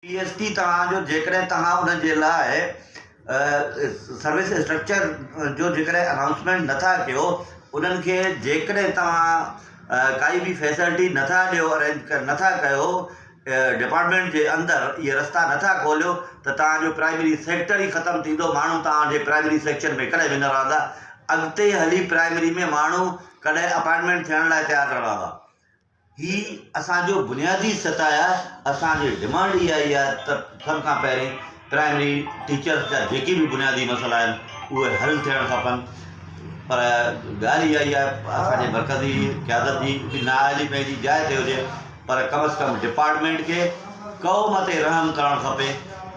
P S T توهان جو جيڪڏهن توهان ان جي لاء سروس اسٽرڪچر جو جيڪڏهن انائونسمينٽ نٿا ڪيو انهن کي جيڪڏهن توهان ڪائي به فيسلٽي نٿا ڏيو ارينج نٿا ڪيو ڊپارٽمينٽ جي اندر اهي رستا نٿا کوليو ته توهان جو پرائمري سيڪٽر ئي ختم ٿيندو ماڻهو توهان جي پرائمري سيڪشن ۾ ڪڏهن به نه رهندا اڳتي هلي پرائمري ۾ ماڻهو ڪڏهن اپائنٽمينٽ ٿيڻ لاء تيار نه رهندا. هي اسان جو بنيادي سطح آهي، اسان جي ڊمانڊ اها ئي آهي ته سڀ کان پهرين پرائمري ٽيچرس جا جيڪي به بنيادي مسئلا آهن اهي حل ٿيڻ کپن پر ڳالهه اها ئي آهي اسان جي مرڪزي قيادت جي به نااهلي پنهنجي جاء تي هجي پر ڪم از ڪم ڊپارٽمينٽ کي قوم تي رحم ڪرڻ کپي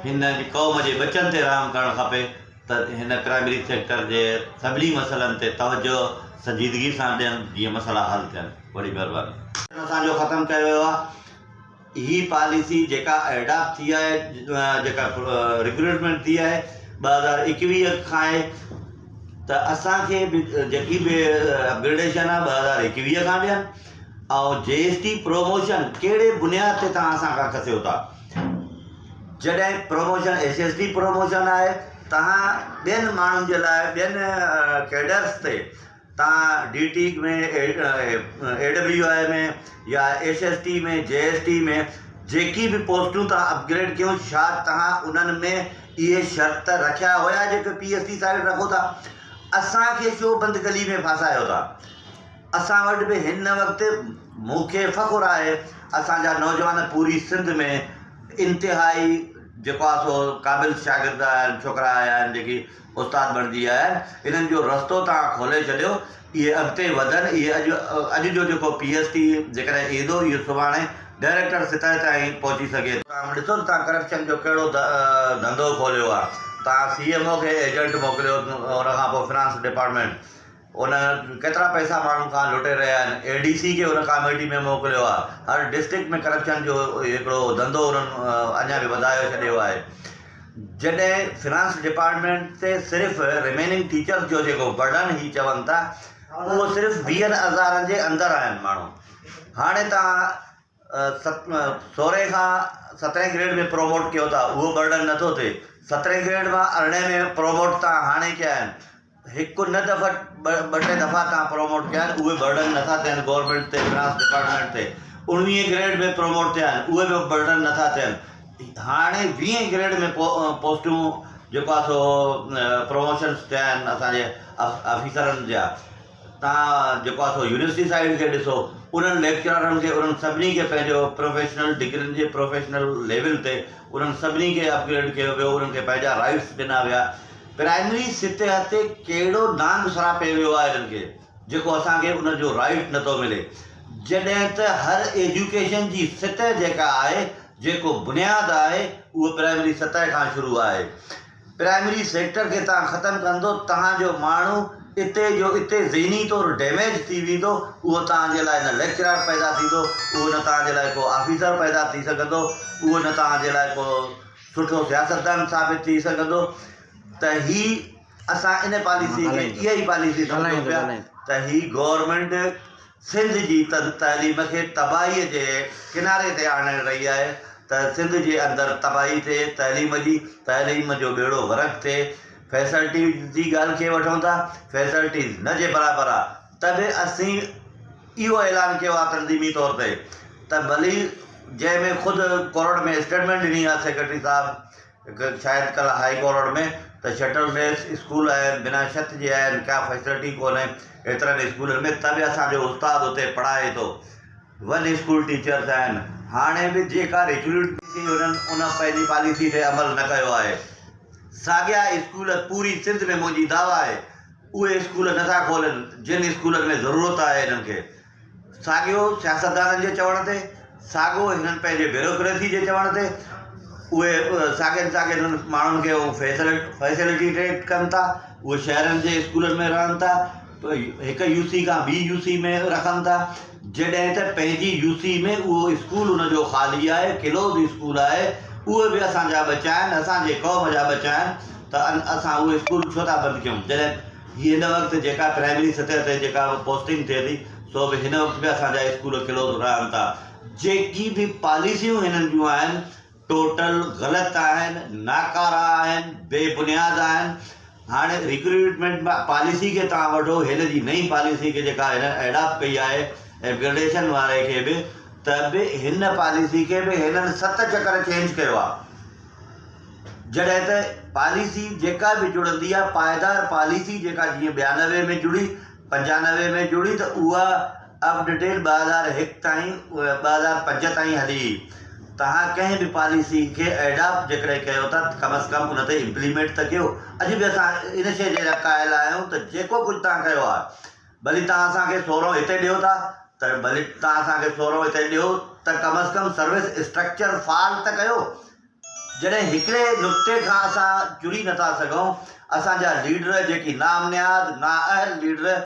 هن قوم جي ٻچن تي رحم ڪرڻ کپي ته هن پرائمري سيڪٽر جي سڀني مسئلن تي توجهه سنجيدگي سان ڏين جيئن مسئلا حل ٿين. وڏي مهرباني. اسان جو ختم ڪيو ويو آهي هي پاليسي جيڪا ايڊاپٽ ٿي آهي جيڪا ريڪروٽمينٽ ٿي آهي 2021 کان آهي ته اسان کي به جيڪي به اپگريڊيشن آهي 2021 کان ڏين ۽ جي ايس ٽي پروموشن ڪهڙي بنياد تي توهان اسان کان کسيو ٿا جڏهن promotion S S T promotion آهي توهان ٻين ماڻهن جي لاء ٻين ڪيڊرس تي توهان D T ۾ A W I ۾ يا ايس ايس ٽي ۾ جي ايس ٽي ۾ جيڪي به پوسٽون توهان اپگريڊ ڪيون ڇا توهان انهن ۾ اهي شرط رکيا هيا جيڪي پي ايس ٽي سائيڊ رکو ٿا اسان کي ڇو بند گلي ۾ ڦاسايو ٿا اسان وٽ به هن وقت مون کي فخر آهي اسان جا نوجوان پوري سنڌ ۾ انتهائي جيڪو آهي سو قابل شاگرد آيا آهن ڇوڪرا آيا آهن جيڪي استاد بڻجي آيا آهن انهن جو رستو توهان کولي ڇڏيو اهي اڳتي وڌن اهي اڄ اڄ جو جيڪو پي ايس ٽي جيڪڏهن ايندو اهو سڀاڻي ڊائريڪٽر سطح تائين پهچي سگهي ٿو. توهان ڏسو ته توهان ڪرپشن جو ڪهڙو ڌنڌو کوليو آهي توهان سي ايم او کي ايجنٽ موڪليو ان کان پوء فنانس ڊپارٽمينٽ ان ڪيترا پئسا ماڻهن کان لٽي رهيا آهن اي ڊي سي کي ان ڪاميٽي ۾ موڪليو آهي هر ڊسٽرڪٽ ۾ ڪرپشن جو هڪڙو ڌنڌو انهن اڃا به وڌايو ڇڏيو آهي جڏهن فنانس ڊپارٽمينٽ تي صرف رميننگ ٽيچرس جو جيڪو برڊن هي چون ٿا اهو صرف ويهن هزارن جي اندر آهن ماڻهو هاڻي تان سورهين کان سترهين گريڊ ۾ پروموٽ ڪيو ٿا اهو برڊن نٿو ٿئي سترهين گريڊ مان ارڙهين ۾ پروموٽ تان هاڻي ڪيا آهن هڪ نه دفعا ٻه ٽي دفعا تان پروموٽ ڪيا آهن اهي برڊن نٿا ٿين گورنمينٽ تي فنانس ڊپارٽمينٽ تي اڻويهين گريڊ ۾ پروموٽ ٿيا آهن اهي به برڊن نٿا ٿين هاڻي ويهين گريڊ ۾ پوسٽون جيڪو آهي سو پروموشنس ٿيا آهن اسانجي آفيسرن جا توهان جيڪو آهي سو يونيورسٽي سائيڊ کي ڏسو انهن ليڪچرارن کي انهن سڀني کي پنهنجو پروفيشنل ڊگرين جي پروفيشنل ليول تي انهن سڀني کي اپگريڊ ڪيو ويو انهن کي پنهنجا رائٽس ڏنا ويا پرائمري سطح تي ڪهڙو نانگ سراپي ويو آهي انهن کي جيڪو اسان کي ان جو رائٽ نٿو ملي جڏهن ته هر ايجوڪيشن جي سطح جيڪا آهي جيڪو بنياد آهي اهو پرائمري سطح کان شروع آهي پرائمري سيڪٽر کي توهان ختم ڪندو توهان جو ماڻهو اتي جو اتي ذهني طور ڊيميج ٿي ويندو اهو توهان جي لاء نه ليڪچرار پيدا ٿيندو اهو نه توهان جي لاء ڪو آفيسر پيدا ٿي سگهندو اهو نه توهان جي لاء ڪو سٺو سياستدان ثابت ٿي سگهندو ته هي اسان ان پاليسي کي اها ئي پاليسي سمجهون پيا ته هي گورنمينٽ سنڌ جي تعليم کي تباهي جي ڪناري تي آڻي رهي آهي ته سنڌ جي اندر تباهي ٿئي تعليم جي تعليم جو ٻيڙو غرق ٿئي فيسلٽيز جي ڳالهه کي وٺون ٿا فيسلٽيز نه جي برابر آهي ته به اسين اهو اعلان ڪيو آهي تنظيمي طور تي ته ڀلي جنهن ۾ خود ڪورٽ ۾ اسٽيٽمينٽ ڏني آهي سيڪريٽري صاحب هڪ شايد ڪلهه هائي ڪورٽ ۾ ته شٽر ليس اسڪول آهن بنا ڇت جي آهن ڪا فيسلٽي ڪونهي ايترن اسڪولن ۾ ته به اسان جو استاد اتي پڙهائي ٿو ون اسڪول ٽيچرس آهن هاڻي به جيڪا ريڪروٽ ٿي انهن ان پنهنجي پاليسي تي عمل نه ڪيو آهي ساڳيا اسڪول پوري سنڌ ۾ منهنجي دعويٰ آهي اهي اسڪول نٿا کولن جن اسڪولن ۾ ضرورت آهي انهن کي ساڳيو سياستدانن جي چوڻ تي، ساڳو هنن پنهنجي بيوروڪريسي جي چوڻ تي، اهي ساڳين ساڳين ماڻهن کي هو فيسلٽيٽيٽ ڪن ٿا، اهي شهرن جي اسڪولن ۾ رهن ٿا، هڪ يو سي کان ٻي يو سي ۾ رکن ٿا، جڏهن ته پنهنجي يو سي ۾ اهو اسڪول ان جو خالي آهي، ڪلوز اسڪول آهي، اهي به اسان جا ٻچا آهن، اسان جي قوم جا ٻچا آهن ته اسان اهي اسڪول ڇو ٿا بند ڪيون، جڏهن هي هن وقت جيڪا پرائمري سطح تي جيڪا به پوسٽنگ ٿئي ٿي سو به هن وقت به اسان جا اسڪول ڪلوز رهن ٿا جيڪي به پاليسيون هنن جون آهن. ٽوٽل غلط آهن، ناڪارا آهن، بي بنياد آهن. هاڻي ريڪروٽمينٽ پاليسي کي توهان وٺو، هن جي نئين پاليسي کي جيڪا هن ايڊاپٽ ڪئي آهي اپگريڊيشن واري کي به ته به هن پاليسي کي به هنن ست چڪر چينج ڪيو آهي. جڏهن ته پاليسي جيڪا به جڙندي آهي پائيدار پاليسي جيڪا جيئن 92 ۾ جڙي 95 ۾ جڙي ته اها اپ ڊيٽيڊ 2001 تائين 2005 تائين هلي هئي. توهان ڪنهن به پاليسي کي ايڊاپٽ جيڪڏهن ڪيو ٿا ته ڪم از ڪم ان تي امپليمينٽ ته ڪيو. اڄ به اسان ان شيء جي لاء قائل آهيون ته جيڪو ڪجهه توهان ڪيو آهي ڀلي توهان اسان کي سورهون هتي ڏيو ٿا ته ڀلي توهان اسان کي سورهون هتي ڏيو ته ڪم از ڪم سروس اسٽرڪچر فعال ته ڪيو. جڏهن هڪڙي نقطي کان اسان چري نٿا سگهون، اسان جا ليڊر جيڪي نام نهاد نااهل ليڊر.